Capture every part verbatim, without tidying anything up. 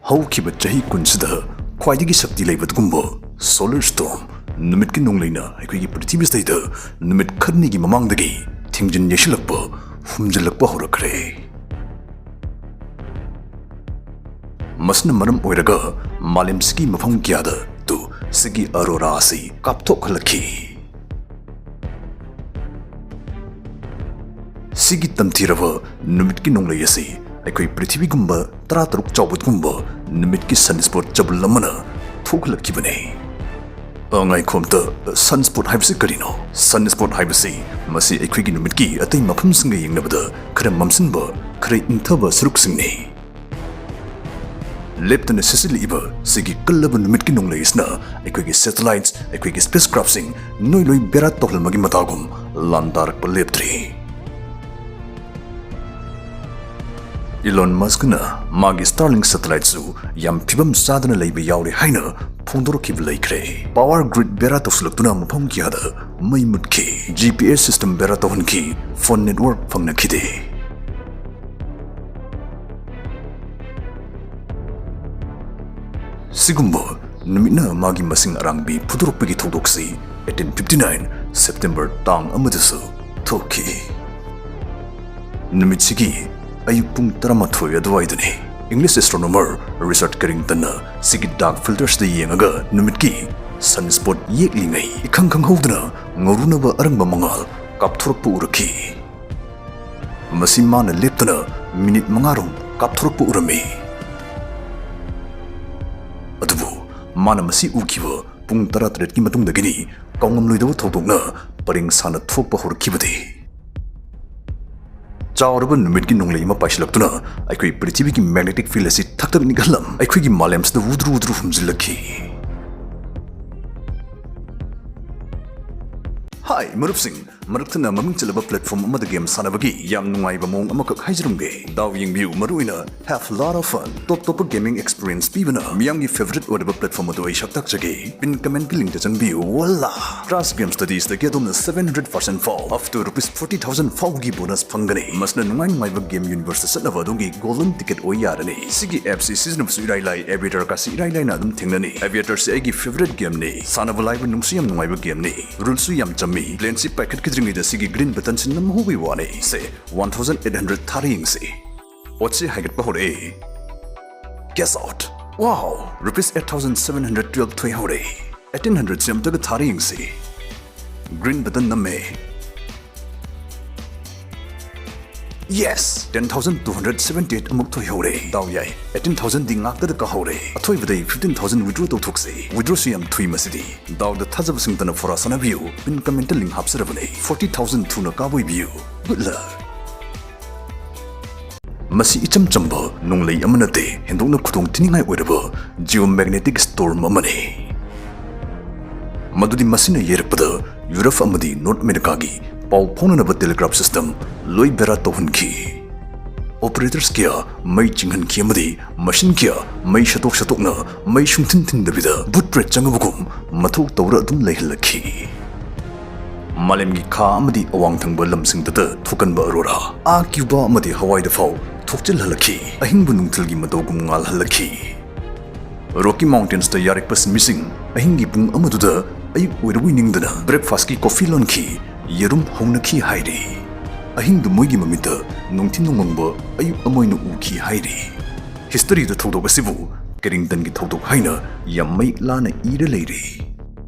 ꯍꯧꯈꯤꯕ ꯆꯍꯤ ꯀꯨꯟꯁꯤꯗ ꯈ꯭ꯋꯥꯏꯗꯒꯤ ꯁꯛꯇꯤ ꯂꯩꯕ ꯑꯗꯨꯒꯨꯝꯕ solar storm, ꯅꯨꯃꯤꯠꯀꯤ ꯅꯣꯡꯂꯩꯅ ꯑꯩꯈꯣꯏꯒꯤ ꯄ꯭ꯔꯤꯊꯤꯕꯤꯁꯤꯗꯩꯗ ꯅꯨꯃꯤꯠ ꯈꯔꯅꯤꯒꯤ ꯃꯃꯥꯡꯗꯒꯤ ꯊꯤꯡꯖꯤꯟ ꯌꯩꯁꯤꯜꯂꯛꯄ, ꯍꯨꯝꯖꯤꯜꯂꯛꯄ ꯍꯧꯔꯛꯈ꯭ꯔꯦ꯫ ꯃꯁꯤꯅ ꯃꯔꯝ ꯑꯣꯏꯔꯒ ꯃꯥꯂꯦꯝꯁꯤꯒꯤ ꯃꯐꯝ ꯀꯌꯥꯗ ꯇꯨ ꯁꯤꯒꯤ ꯑꯔꯣꯔꯥ ꯑꯁꯤ ꯀꯥꯞꯊꯣꯛꯍꯜꯂꯛꯈꯤ꯫ ꯁꯤꯒꯤ ꯇꯝꯊꯤꯔꯕ ꯅꯨꯃꯤꯠꯀꯤ ꯅꯣꯡꯂꯩ ꯑꯁꯤ ꯑꯩꯈꯣꯏ ꯄ꯭ꯔꯤꯊꯤꯕꯤꯒꯨꯝꯕ ꯇꯔꯥꯇꯔꯨꯛ ꯆꯥꯎꯕꯒꯨꯝꯕ ꯅꯨꯃꯤꯠꯀꯤ ꯁꯟ ꯁ꯭ꯄꯣꯠ ꯆꯕꯨꯜ ꯑꯃꯅ ꯊꯣꯛꯍꯜꯂꯛꯈꯤꯕꯅꯤ꯫ ꯑ, ꯉꯥꯏꯈꯣ ꯑꯝꯇ, ꯁꯟ ꯁ꯭ꯄꯣꯠ ꯍꯥꯏꯕꯁꯤ ꯀꯔꯤꯅꯣ? ꯁꯟ ꯁ꯭ꯄꯣꯠ ꯍꯥꯏꯕꯁꯤ ꯃꯁꯤ ꯑꯩꯈꯣꯏꯒꯤ ꯅꯨꯃꯤꯠꯀꯤ ꯑꯇꯩ ꯃꯐꯝꯁꯤꯡꯒ ꯌꯦꯡꯅꯕꯗ ꯈꯔ ꯃꯝꯁꯤꯟꯕ, ꯈꯔ ꯏꯪꯊꯕ ꯁꯔꯨꯛꯁꯤꯡꯅꯤ꯫ ꯂꯦꯞꯇꯅ ꯁꯤꯠꯆꯤꯜꯂꯛꯏꯕ ꯁꯤꯒꯤ ꯀꯜꯂꯕ ꯅꯨꯃꯤꯠꯀꯤ ꯅꯣꯡꯂꯩ ꯑꯁꯤꯅ ꯑꯩꯈꯣꯏꯒꯤ satellites, ꯑꯩꯈꯣꯏꯒꯤ spacecraftꯁꯤꯡ ꯅꯣꯏ ꯂꯣꯏ ꯕꯦꯔꯥ ꯇꯧꯍꯜꯂꯝꯕꯒꯤ ꯃꯇꯥꯒꯨꯝ ꯂꯥꯟꯗꯥꯔꯛꯄ ꯂꯦꯞꯇ꯭ꯔꯤ꯫ Elon Muskꯅ ꯃꯥꯒꯤ Starlink satelliteꯁꯨ ꯌꯥꯝ ꯐꯤꯕꯝ ꯆꯥꯗꯅ ꯂꯩꯕ ꯌꯥꯎꯔꯦ ꯍꯥꯏꯅ ꯐꯣꯡꯗꯣꯔꯛꯈꯤꯕ ꯂꯩꯈ꯭ꯔꯦ꯫ Power grid ꯕꯦꯔꯥ ꯇꯧꯁꯤꯜꯂꯛꯇꯨꯅ ꯃꯐꯝ ꯀꯌꯥꯗ ꯃꯩ ꯃꯨꯠꯈꯤ, G P S system ꯕꯦꯔꯥ ꯇꯧꯍꯟꯈꯤ, phone network ꯐꯪꯅꯈꯤꯗꯦ꯫ ꯁꯤꯒꯨꯝꯕ ꯅꯨꯃꯤꯠꯅ ꯃꯥꯒꯤ ꯃꯁꯤꯡ ꯑꯔꯥꯡꯕꯤ ꯐꯨꯗꯣꯔꯛꯄꯒꯤ ꯊꯧꯗꯣꯛꯁꯤ eighteen fifty nine September ꯇꯥꯡ ꯑꯃꯗꯁꯨ ꯊꯣꯛꯈꯤ꯫ ꯅꯨꯃꯤꯠꯁꯤꯒꯤ ꯑꯌꯨꯛ ꯄꯨꯡ ꯇꯔꯥꯃꯥꯊꯣꯏ ꯑꯗꯨꯋꯥꯏꯗꯅꯤ꯫ English astronomer Richard Carringtonꯅ ꯁꯤꯒꯤ dark filterꯁꯤꯗ ꯌꯦꯡꯉꯒ ꯅꯨꯃꯤꯠꯀꯤ ꯁꯟ ꯁ꯭ꯄꯣꯠ ꯌꯦꯛꯂꯤꯉꯩ ꯏꯈꯪ ꯈꯪꯍꯧꯗꯅ ꯉꯧꯔꯨꯅꯕ ꯑꯔꯪꯕ ꯃꯉꯥꯜ ꯀꯥꯞꯊꯣꯔꯛꯄ ꯎꯔꯛꯈꯤ꯫ ꯃꯁꯤ ꯃꯥꯅ ꯂꯦꯞꯇꯅ ꯃꯤꯅꯤꯠ ꯃꯉꯥꯔꯣꯝ ꯀꯥꯞꯊꯣꯔꯛꯄ ꯎꯔꯝꯃꯤ꯫ ꯑꯗꯨꯕꯨ ꯃꯥꯅ ꯃꯁꯤ ꯎꯈꯤꯕ ꯄꯨꯡ ꯇꯔꯥꯇꯔꯦꯠꯀꯤ ꯃꯇꯨꯡꯗꯒꯤꯅꯤ ꯀꯥꯎꯉꯝꯂꯣꯏꯗꯕ ꯊꯧꯗꯣꯛꯅ ꯄꯔꯦꯡ ꯁꯥꯅ ꯊꯣꯛꯄ ꯍꯧꯔꯛꯈꯤꯕꯗꯤ꯫ ꯆꯥꯎꯔꯕ ꯅꯨꯃꯤꯠꯀꯤ ꯅꯣꯡꯂꯩ ꯑꯃ ꯄꯥꯏꯁꯤꯜꯂꯛꯇꯨꯅ ꯑꯩꯈꯣꯏ ꯄ꯭ꯔꯤꯊꯤꯕꯤꯒꯤ magnetic field ꯑꯁꯤ ꯊꯛ ꯊꯛ ꯅꯤꯛꯍꯜꯂꯝ, ꯑꯩꯈꯣꯏꯒꯤ ꯃꯥꯂꯦꯝꯁꯤꯗ ꯎꯗ꯭ꯔꯨ ꯎꯗ꯭ꯔꯨ ꯍꯨꯝꯖꯤꯜꯂꯛꯈꯤ꯫ ꯍꯥꯏ ꯃꯔꯨꯞꯁꯤꯡ, ꯃꯔꯛ ꯊꯠꯅ ꯃꯃꯤꯡ ꯆꯠꯂꯕ platform ꯑꯃꯗ game ꯁꯥꯟꯅꯕꯒꯤ ꯌꯥꯝ ꯅꯨꯡꯉꯥꯏꯕ ꯃꯑꯣꯡ ꯑꯃꯈꯛ ꯍꯥꯏꯖꯔꯝꯒꯦ꯫ ꯗꯥꯎ ꯌꯦꯡꯕꯤꯌꯨ, ꯃꯔꯨꯑꯣꯏꯅ Have Lot of Fun꯫ Top ꯇꯣꯞꯄ gaming experience ꯄꯤꯕꯅ ꯃꯤꯌꯥꯝꯒꯤ favourite ꯑꯣꯏꯔꯕ platform ꯑꯗꯨ ꯑꯩ ꯁꯛ ꯇꯥꯛꯆꯒꯦ꯫ Pin commentꯀꯤ linkꯇ ꯆꯪꯕꯤꯌꯨ꯫ Voila! Crash Game Studiesꯇꯒꯤ ꯑꯗꯣꯝꯅ seven hundred percent ꯐꯥꯎ up to rupees forty thousand ꯐꯥꯎꯒꯤ bonus ꯐꯪꯒꯅꯤ꯫ ꯃꯁꯤꯅ ꯅꯨꯡꯉꯥꯏ ꯅꯨꯡꯉꯥꯏꯕ game universeꯇ ꯆꯠꯅꯕ ꯑꯗꯣꯝꯒꯤ golden ticket ꯑꯣꯏ ꯌꯥꯔꯅꯤ꯫ ꯁꯤꯒꯤ appꯁꯤ ꯁꯤꯖꯤꯟꯅꯕꯁꯨ ꯏꯔꯥꯏ ꯂꯥꯏ, Aviatorꯀꯁꯤ ꯏꯔꯥꯏ ꯂꯥꯏꯅ ꯑꯗꯨꯝ ꯊꯦꯡꯅꯅꯤ꯫ Aviatorꯁꯤ ꯑꯩꯒꯤ favourite gameꯅꯤ꯫ ꯁꯥꯟꯅꯕ ꯂꯥꯏꯕ, ꯅꯨꯡꯁꯨ ꯌꯥꯝ ꯅꯨꯡꯉꯥꯏꯕ gameꯅꯤ꯫ Ruleꯁꯨ ꯌꯥꯝ ꯆꯝꯃꯤ꯫ Planeꯁꯤ ꯄꯥꯏꯈꯠꯈꯤꯗ꯭ꯔꯤꯉꯩꯗ ꯁꯤꯒꯤ green buttonꯁꯤ ꯅꯝꯍꯧꯕꯒꯤ ꯋꯥꯅꯤ꯫ ꯁꯦ, one thousand eight hundred ꯊꯥꯔ ꯌꯦꯡꯁꯤ꯫ Oddꯁꯤ ꯍꯥꯏꯒꯠꯄ ꯍꯧꯔꯛꯑꯦ꯫ Cash out! Wow! Rupees eight thousand seven hundred twelve ꯊꯣꯏꯍꯧꯔꯦ꯫ Eighteen hundredꯁꯤ ꯑꯝꯇꯒ ꯊꯥꯔ ꯌꯦꯡꯁꯤ꯫ Green button ꯅꯝꯃꯦ꯫ Yes! Ten thousand two hundred seventy eight ꯑꯃꯨꯛ ꯊꯣꯏꯍꯧꯔꯦ꯫ ꯗꯥꯎ ꯌꯥꯏ, eighteen thousandꯗꯤ ꯉꯥꯛꯇꯗ ꯀꯥꯍꯧꯔꯦ꯫ ꯑꯊꯣꯏꯕꯗꯩ fifteen thousand withdraw ꯇꯧꯊꯣꯛꯁꯤ꯫ Withdrawꯁꯨ ꯌꯥꯝ ꯊꯨꯏ ꯃꯁꯤꯗꯤ꯫ ꯗꯥꯎꯗ ꯊꯥꯖꯕ ꯁꯤꯡꯇꯅ ꯐꯣꯔꯥ ꯁꯥꯟꯅꯕꯤꯌꯨ꯫ Pin commentꯇ link ꯍꯥꯞꯆꯔꯕꯅꯦ꯫ Forty thousand ꯊꯨꯅ ꯀꯥꯕ ꯑꯣꯏꯕꯤꯌꯨ꯫ Good luck! ꯃꯁꯤ ꯏꯆꯝ ꯆꯝꯕ ꯅꯣꯡꯂꯩ ꯑꯃ ꯅꯠꯇꯦ, ꯍꯦꯟꯗꯣꯛꯅ ꯈꯨꯗꯣꯡ ꯊꯤꯅꯤꯡꯉꯥꯏ ꯑꯣꯏꯔꯕ geomagnetic storm ꯑꯃꯅꯤ꯫ ꯃꯗꯨꯗꯤ ꯃꯁꯤꯅ ꯌꯩꯔꯛꯄꯗ ꯌꯨꯔꯞ ꯑꯃꯗꯤ ꯅꯣꯔꯠ ꯑꯃꯦꯔꯤꯀꯥꯒꯤ ꯄꯥꯎ ꯐꯥꯎꯅꯅꯕ telegraph system ꯂꯣꯏ ꯕꯦꯔꯥ ꯇꯧꯍꯟꯈꯤ꯫ Operators ꯀꯌꯥ ꯃꯩ ꯆꯤꯡꯍꯟꯈꯤ ꯑꯃꯗꯤ machine ꯀꯌꯥ ꯃꯩ ꯁꯠꯇꯣꯛ ꯁꯠꯇꯣꯛꯅ ꯃꯩ ꯁꯨꯡꯊꯤꯟ ꯊꯤꯟꯗꯕꯤꯗ ꯚꯨꯠ ꯄ꯭ꯔꯦꯠ ꯆꯪꯉꯕꯒꯨꯝ ꯃꯊꯧ ꯇꯧꯔ ꯑꯗꯨꯝ ꯂꯩꯍꯜꯂꯛꯈꯤ꯫ ꯃꯥꯂꯦꯝꯒꯤ ꯈꯥ ꯑꯃꯗꯤ ꯑꯋꯥꯡ ꯊꯪꯕ ꯂꯝꯁꯤꯡꯗꯇ ꯊꯣꯛꯀꯟꯕ ꯑꯔꯣꯔꯥ, ꯑꯥ ꯀ꯭ꯌꯨꯕꯥ ꯑꯃꯗꯤ ꯍꯋꯥꯏꯗ ꯐꯥꯎ ꯊꯣꯛꯆꯤꯜꯍꯜꯂꯛꯈꯤ꯫ ꯑꯍꯤꯡꯕꯨ ꯅꯨꯡꯊꯤꯜꯒꯤ ꯃꯇꯧꯒꯨꯝ ꯉꯥꯜꯍꯜꯂꯛꯈꯤ꯫ Rocky Mountainsꯇ ꯌꯥꯔꯛꯄ ꯁꯤꯟꯃꯤꯁꯤꯡ ꯑꯍꯤꯡꯒꯤ ꯄꯨꯡ ꯑꯃꯗꯨꯗ ꯑꯌꯨꯛ ꯑꯣꯏꯔꯕꯣꯏ ꯅꯤꯡꯗꯅ breakfastꯀꯤ coffee ꯂꯣꯟꯈꯤ, ꯌꯦꯔꯨꯝ ꯍꯧꯅꯈꯤ ꯍꯥꯏꯔꯤ꯫ ꯑꯍꯤꯡꯗꯨ ꯃꯣꯏꯒꯤ ꯃꯃꯤꯠꯇ ꯅꯨꯡꯊꯤꯟ ꯅꯣꯡꯃꯪꯕ ꯑꯌꯨꯛ ꯑꯃ ꯑꯣꯏꯅ ꯎꯈꯤ ꯍꯥꯏꯔꯤ꯫ Historyꯗ ꯊꯧꯗꯣꯛ ꯑꯁꯤꯕꯨ ꯀꯦꯔꯤꯡꯇꯟꯒꯤ ꯊꯧꯗꯣꯛ ꯍꯥꯏꯅ ꯌꯥꯝ ꯃꯌꯦꯛ ꯂꯥꯅ ꯏꯔ ꯂꯩꯔꯤ꯫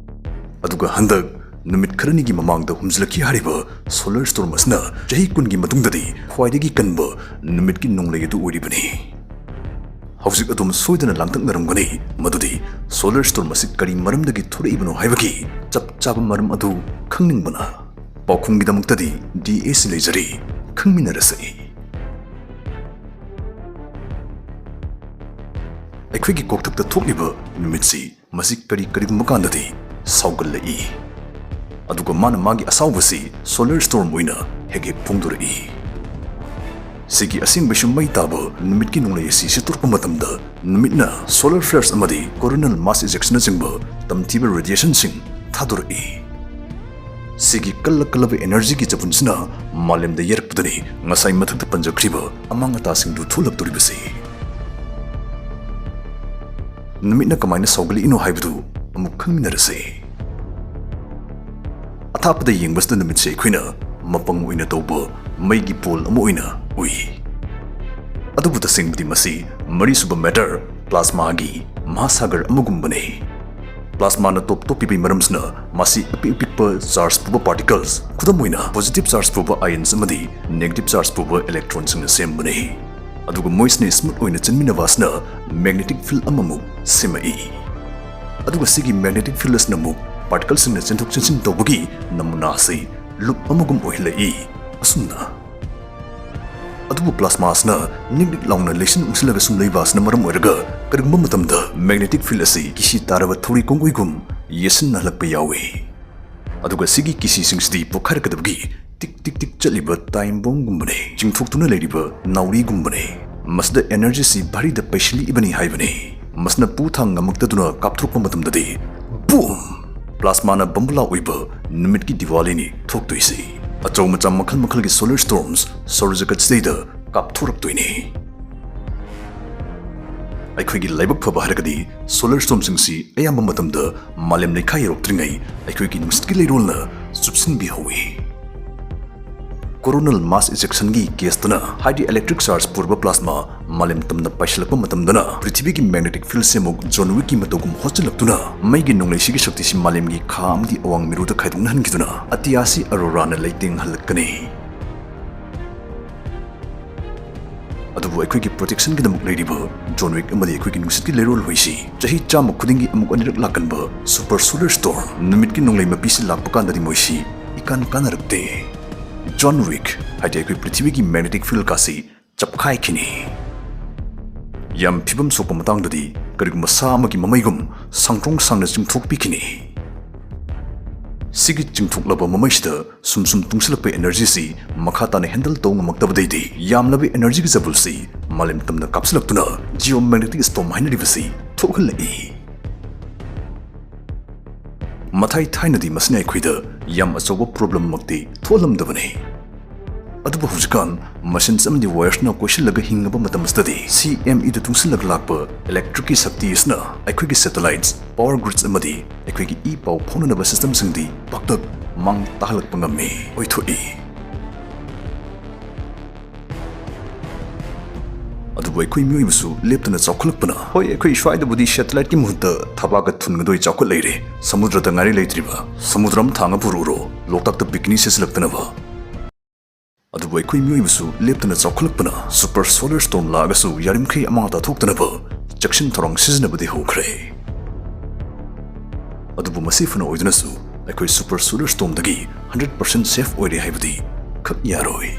ꯑꯗꯨꯒ ꯍꯟꯗꯛ ꯅꯨꯃꯤꯠ ꯈꯔꯅꯤꯒꯤ ꯃꯃꯥꯡꯗ ꯍꯨꯝꯖꯤꯜꯂꯛꯈꯤ ꯍꯥꯏꯔꯤꯕ solar storm ꯑꯁꯤꯅ ꯆꯍꯤ ꯀꯨꯟꯒꯤ ꯃꯇꯨꯡꯗꯗꯤ ꯈ꯭ꯋꯥꯏꯗꯒꯤ ꯀꯟꯕ ꯅꯨꯃꯤꯠꯀꯤ ꯅꯣꯡꯂꯩ ꯑꯗꯨ ꯑꯣꯏꯔꯤꯕꯅꯤ꯫ ꯍꯧꯖꯤꯛ ꯑꯗꯨꯝ ꯁꯣꯏꯗꯅ ꯂꯥꯡꯇꯛꯅꯔꯝꯒꯅꯤ ꯃꯗꯨꯗꯤ solar storm ꯑꯁꯤ ꯀꯔꯤ ꯃꯔꯝꯗꯒꯤ ꯊꯣꯔꯛꯏꯕꯅꯣ ꯍꯥꯏꯕꯒꯤ ꯆꯞ ꯆꯥꯕ ꯃꯔꯝ ꯑꯗꯨ ꯈꯪꯅꯤꯡꯕꯅ꯫ ꯄꯥꯎꯈꯨꯝꯒꯤꯗꯃꯛꯇꯗꯤ DAC ꯂꯩꯖꯔꯤ, ꯈꯪꯃꯤꯟꯅꯔꯁꯤ꯫ ꯑꯩꯈꯣꯏꯒꯤ ꯀꯣꯛꯊꯛꯇ ꯊꯣꯛꯂꯤꯕ ꯅꯨꯃꯤꯠꯁꯤ ꯃꯁꯤ ꯀꯔꯤ ꯀꯔꯤꯒꯨꯝꯕ ꯀꯥꯟꯗꯗꯤ ꯁꯥꯎꯒꯠꯂꯛꯏ꯫ ꯑꯗꯨꯒ ꯃꯥꯅ ꯃꯥꯒꯤ ꯑꯁꯥꯎꯕꯁꯤ solar storm ꯑꯣꯏꯅ ꯍꯦꯛ ꯍꯦꯛ ꯐꯣꯡꯗꯣꯔꯛꯏ꯫ ꯁꯤꯒꯤ ꯑꯁꯦꯡꯕꯁꯨ ꯃꯩ ꯇꯥꯕ ꯅꯨꯃꯤꯠꯀꯤ ꯅꯣꯡꯂꯩ ꯑꯁꯤ ꯁꯤꯠꯇꯣꯔꯛꯄ ꯃꯇꯝꯗ ꯅꯨꯃꯤꯠꯅ solar flares ꯑꯃꯗꯤ coronal mass ejectionꯅꯆꯤꯡꯕ ꯇꯝꯊꯤꯕ radiationꯁꯤꯡ ꯊꯥꯗꯣꯔꯛꯏ꯫ ꯁꯤꯒꯤ ꯀꯜꯂ ꯀꯜꯂꯕ energyꯒꯤ ꯆꯕꯨꯟꯁꯤꯅ ꯃꯥꯂꯦꯝꯗ ꯌꯩꯔꯛꯄꯗꯅꯤ ꯉꯁꯥꯏ ꯃꯊꯛꯇ ꯄꯟꯖꯈ꯭ꯔꯤꯕ ꯑꯃꯥꯡ ꯑꯇꯥꯁꯤꯡꯗꯨ ꯊꯣꯛꯂꯛꯇꯣꯔꯤꯕꯁꯤ꯫ ꯅꯨꯃꯤꯠꯅ ꯀꯃꯥꯏꯅ ꯁꯧꯒꯠꯂꯛꯏꯅꯣ ꯍꯥꯏꯕꯗꯨ ꯑꯃꯨꯛ ꯈꯪꯃꯤꯟꯅꯔꯁꯤ꯫ ꯑꯊꯥꯞꯄꯗ ꯌꯦꯡꯕꯁꯤꯗ ꯅꯨꯃꯤꯠꯁꯦ ꯑꯩꯈꯣꯏꯅ ꯃꯄꯪ ꯑꯣꯏꯅ ꯇꯧꯕ ꯃꯩꯒꯤ ball ꯑꯃ ꯑꯣꯏꯅ ꯎꯏ꯫ ꯑꯗꯨꯕꯨ ꯇꯁꯦꯡꯕꯗꯤ ꯃꯁꯤ ꯃꯔꯤꯁꯨꯕ matter plasmaꯒꯤ ꯃꯍꯥꯁꯥꯒꯔ ꯑꯃꯒꯨꯝꯕꯅꯤ꯫ Plasmaꯅ top top ꯄꯤꯕꯒꯤ ꯃꯔꯝꯁꯤꯅ ꯃꯁꯤ ꯑꯄꯤꯛ ꯑꯄꯤꯛꯄ charge ꯄꯨꯕ particles, ꯈꯨꯗꯝ ꯑꯣꯏꯅ positive charge ꯄꯨꯕ ions ꯑꯃꯗꯤ negative charge ꯄꯨꯕ electronꯁꯤꯡꯅ ꯁꯦꯝꯕꯅꯤ꯫ ꯑꯗꯨꯒ ꯃꯣꯏꯁꯤꯅ smooth ꯑꯣꯏꯅ ꯆꯦꯟꯃꯤꯟꯅꯕ ꯑꯁꯤꯅ magnetic field ꯑꯃꯃꯨꯛ ꯁꯦꯝꯃꯛꯏ꯫ ꯑꯗꯨꯒ ꯁꯤꯒꯤ magnetic field ꯑꯁꯤꯅ ꯑꯃꯨꯛ particleꯁꯤꯡꯅ ꯆꯦꯟꯊꯣꯛ ꯆꯦꯟꯁꯤꯟ ꯇꯧꯕꯒꯤ ꯅꯃꯨꯅꯥ ꯑꯁꯤ loop ꯑꯃꯒꯨꯝ ꯑꯣꯏꯍꯜꯂꯛꯏ꯫ ꯑꯁꯨꯝꯅ꯫ ꯑꯗꯨꯕꯨ plasma ꯑꯁꯤꯅ ꯅꯤꯛ ꯅꯤꯛ ꯂꯥꯎꯅ ꯂꯩꯁꯤꯟ ꯎꯪꯁꯤꯜꯂꯒ ꯁꯨꯝ ꯂꯩꯕ ꯑꯁꯤꯅ ꯃꯔꯝ ꯑꯣꯏꯔꯒ ꯀꯔꯤꯒꯨꯝꯕ ꯃꯇꯝꯗ magnetic field ꯑꯁꯤ ꯀꯤꯁꯤ ꯇꯥꯔꯕ ꯊꯧꯔꯤ ꯀꯣꯡꯒꯣꯏꯒꯨꯝ ꯌꯦꯠꯁꯤꯟꯅꯍꯜꯂꯛꯄ ꯌꯥꯎꯏ꯫ ꯑꯗꯨꯒ ꯁꯤꯒꯤ ꯀꯤꯁꯤꯁꯤꯡꯁꯤꯗꯤ ꯄꯣꯛꯈꯥꯏꯔꯛꯀꯗꯕꯒꯤ ꯇꯤꯛ ꯇꯤꯛ ꯇꯤꯛ ꯆꯠꯂꯤꯕ time bombꯒꯨꯝꯕꯅꯤ꯫ ꯆꯤꯡꯊꯣꯛꯇꯨꯅ ꯂꯩꯔꯤꯕ ꯅꯥꯎꯔꯤꯒꯨꯝꯕꯅꯤ꯫ ꯃꯁꯤꯗ energyꯁꯤ ꯚꯥꯔꯤꯗ ꯄꯩꯁꯤꯜꯂꯛꯏꯕꯅꯤ ꯍꯥꯏꯕꯅꯤ꯫ ꯃꯁꯤꯅ ꯄꯨ ꯊꯥꯡ ꯉꯝꯃꯛꯇꯗꯨꯅ ꯀꯥꯞꯊꯣꯔꯛꯄ ꯃꯇꯝꯗꯗꯤ boom! Plasmaꯅ ꯕꯝꯕꯨꯂꯥ ꯑꯣꯏꯕ ꯅꯨꯃꯤꯠꯀꯤ ꯗꯤꯋꯥꯂꯤꯅꯤ ꯊꯣꯛꯇꯣꯏꯁꯤ꯫ ꯑꯆꯧ ꯃꯆꯥ ꯃꯈꯜ ꯃꯈꯜꯒꯤ solar storms ꯁꯧꯔꯖꯒꯠꯁꯤꯗꯩꯗ ꯀꯥꯞꯊꯣꯔꯛꯇꯣꯏꯅꯤ꯫ ꯑꯩꯈꯣꯏꯒꯤ ꯂꯥꯏꯕꯛ ꯐꯕ ꯍꯥꯏꯔꯒꯗꯤ solar stormꯁꯤꯡꯁꯤ ꯑꯌꯥꯝꯕ ꯃꯇꯝꯗ ꯃꯥꯂꯦꯝ ꯂꯩꯈꯥ ꯌꯧꯔꯛꯇ꯭ꯔꯤꯉꯩ ꯑꯩꯈꯣꯏꯒꯤ ꯅꯨꯡꯁꯤꯠꯀꯤ ꯂꯩꯔꯣꯜꯅ ꯆꯨꯞꯁꯤꯟꯕꯤꯍꯧꯏ꯫ Coronal mass ejectionꯒꯤ caseꯇꯅ, ꯍꯥꯏꯗꯤ electric charge ꯄꯨꯔꯕ plasma ꯃꯥꯂꯦꯝ ꯇꯝꯅ ꯄꯥꯏꯁꯤꯜꯂꯛꯄ ꯃꯇꯝꯗꯅ, ꯄ꯭ꯔꯤꯊꯤꯕꯤꯒꯤ magnetic fieldꯁꯦ ꯑꯃꯨꯛ John Wickꯀꯤ ꯃꯇꯧꯒꯨꯝ ꯍꯣꯠꯆꯤꯜꯂꯛꯇꯨꯅ ꯃꯩꯒꯤ ꯅꯣꯡꯂꯩꯁꯤꯒꯤ ꯁꯛꯇꯤꯁꯤ ꯃꯥꯂꯦꯝꯒꯤ ꯈꯥ ꯑꯃꯗꯤ ꯑꯋꯥꯡ ꯃꯤꯔꯨꯗ ꯈꯥꯏꯗꯣꯛꯅꯍꯟꯈꯤꯗꯨꯅ ꯑꯇꯤꯌꯥꯁꯤ auroraꯅ ꯂꯩꯇꯦꯡꯍꯜꯂꯛꯀꯅꯤ꯫ ꯑꯗꯨꯕꯨ ꯑꯩꯈꯣꯏꯒꯤ protectionꯒꯤꯗꯃꯛ ꯂꯩꯔꯤꯕ John Wick ꯑꯃꯗꯤ ꯑꯩꯈꯣꯏꯒꯤ ꯅꯨꯡꯁꯤꯠꯀꯤ ꯂꯩꯔꯣꯜ ꯍꯨꯏꯁꯤ ꯆꯍꯤ ꯆꯥꯝꯃ ꯈꯨꯗꯤꯡꯒꯤ ꯑꯃꯨꯛ ꯑꯅꯤꯔꯛ ꯂꯥꯛꯀꯟꯕ super solar storm, ꯅꯨꯃꯤꯠꯀꯤ ꯅꯣꯡꯂꯩ ꯃꯄꯤꯁꯤ ꯂꯥꯛꯄ ꯀꯥꯟꯗꯗꯤ ꯃꯣꯏꯁꯤ ꯏꯀꯥꯟ ꯀꯥꯟꯅꯔꯛꯇꯦ꯫ John Wick ꯍꯥꯏꯗꯤ ꯑꯩꯈꯣꯏ ꯄ꯭ꯔꯤꯊꯤꯕꯤꯒꯤ magnetic field ꯀꯥꯁꯤ ꯆꯞꯈꯥꯏꯈꯤꯅꯤ꯫ ꯌꯥꯝ ꯐꯤꯕꯝ ꯁꯣꯛꯄ ꯃꯇꯥꯡꯗꯗꯤ ꯀꯔꯤꯒꯨꯝꯕ ꯁꯥ ꯑꯃꯒꯤ ꯃꯃꯩꯒꯨꯝ ꯁꯥꯡꯇ꯭ꯔꯣꯡ ꯁꯥꯡꯅ ꯆꯤꯡꯊꯣꯛꯄꯤꯈꯤꯅꯤ꯫ ꯁꯤꯒꯤ ꯆꯤꯡꯊꯣꯛꯂꯕ ꯃꯃꯩꯁꯤꯗ ꯁꯨꯝ ꯁꯨꯝ ꯇꯨꯡꯁꯤꯜꯂꯛꯄ energy ꯁꯤ ꯃꯈꯥ ꯇꯥꯅ handle ꯇꯧ ꯉꯝꯃꯛꯇꯕꯗꯩꯗꯤ ꯌꯥꯝꯂꯕ energy ꯒꯤ ꯖꯕꯨꯜꯁꯤ ꯃꯥꯂꯦꯝ ꯇꯝꯅ ꯀꯥꯞꯁꯤꯜꯂꯛꯇꯨꯅ geomagnetic storm ꯍꯥꯏꯅꯔꯤꯕꯁꯤ ꯊꯣꯛꯍꯜꯂꯛꯏ꯫ ꯃꯊꯥꯏ ꯊꯥꯏꯅꯗꯤ ꯃꯁꯤꯅ ꯑꯩꯈꯣꯏꯗ ꯌꯥꯝ ꯑꯆꯧꯕ problem ꯃꯛꯇꯤ ꯊꯣꯛꯍꯜꯂꯝꯗꯕꯅꯤ꯫ ꯑꯗꯨꯕꯨ ꯍꯧꯖꯤꯛꯀꯥꯟ machines ꯑꯃꯗꯤ wires ꯅ ꯀꯣꯏꯁꯤꯜꯂꯒ ꯍꯤꯡꯉꯕ ꯃꯇꯝ ꯑꯁꯤꯗꯗꯤ CME ꯗ ꯇꯨꯡꯁꯤꯜꯂꯒ ꯂꯥꯛꯄ electric ꯀꯤ ꯁꯛꯇꯤ ꯑꯁꯤꯅ ꯑꯩꯈꯣꯏꯒꯤ satellites, power grids ꯑꯃꯗꯤ ꯑꯩꯈꯣꯏꯒꯤ ꯏ ꯄꯥꯎ ꯐꯥꯎꯅꯅꯕ system ꯁꯤꯡꯗꯤ ꯄꯥꯛꯇꯛ ꯃꯥꯡ ꯇꯥꯍꯜꯂꯛꯄ ꯉꯝꯃꯤ, ꯑꯣꯏꯊꯣꯛꯏ꯫ ꯑꯗꯨꯕꯨ ꯑꯩꯈꯣꯏ ꯃꯤꯑꯣꯏꯕꯁꯨ ꯂꯦꯞꯇꯅ ꯆꯥꯎꯈꯠꯂꯛꯄꯅ, ꯍꯣꯏ, ꯑꯩꯈꯣꯏ ꯁ꯭ꯋꯥꯏꯗꯕꯨꯗꯤ satellite ꯀꯤ ꯃꯍꯨꯠꯇ ꯊꯕꯥꯛꯀ ꯊꯨꯟꯒꯗꯣꯏ ꯆꯥꯎꯈꯠ ꯂꯩꯔꯦ꯫ ꯁꯃꯨꯗ꯭ꯔꯗ ꯉꯥꯏꯔꯦ ꯂꯩꯇ꯭ꯔꯤꯕ꯫ ꯁꯃꯨꯗ꯭ꯔ ꯑꯃ ꯊꯥꯡꯉ ꯄꯨꯔꯛꯎꯔꯣ, ꯂꯣꯛꯇꯥꯛꯇ picnic ꯁꯦꯠꯆꯜꯂꯛꯇꯅꯕ꯫ ꯑꯗꯨꯕꯨ ꯑꯩꯈꯣꯏ ꯃꯤꯑꯣꯏꯕꯁꯨ ꯂꯦꯞꯇꯅ ꯆꯥꯎꯈꯠꯂꯛꯄꯅ super solar storm ꯂꯥꯛꯑꯒꯁꯨ ꯌꯥꯔꯤꯃꯈꯩ ꯑꯃꯥꯡ ꯑꯇꯥ ꯊꯣꯛꯇꯅꯕ ꯆꯦꯛꯁꯤꯟ ꯊꯧꯔꯥꯡ ꯁꯤꯖꯤꯟꯅꯕꯗꯤ ꯍꯧꯈ꯭ꯔꯦ꯫ ꯑꯗꯨꯕꯨ ꯃꯁꯤ ꯐꯅ ꯑꯣꯏꯗꯨꯅꯁꯨ ꯑꯩꯈꯣꯏ super solar storm ꯗꯒꯤ hundred percent safe ꯑꯣꯏꯔꯦ ꯍꯥꯏꯕꯗꯤ ꯈꯛ ꯌꯥꯔꯣꯏ꯫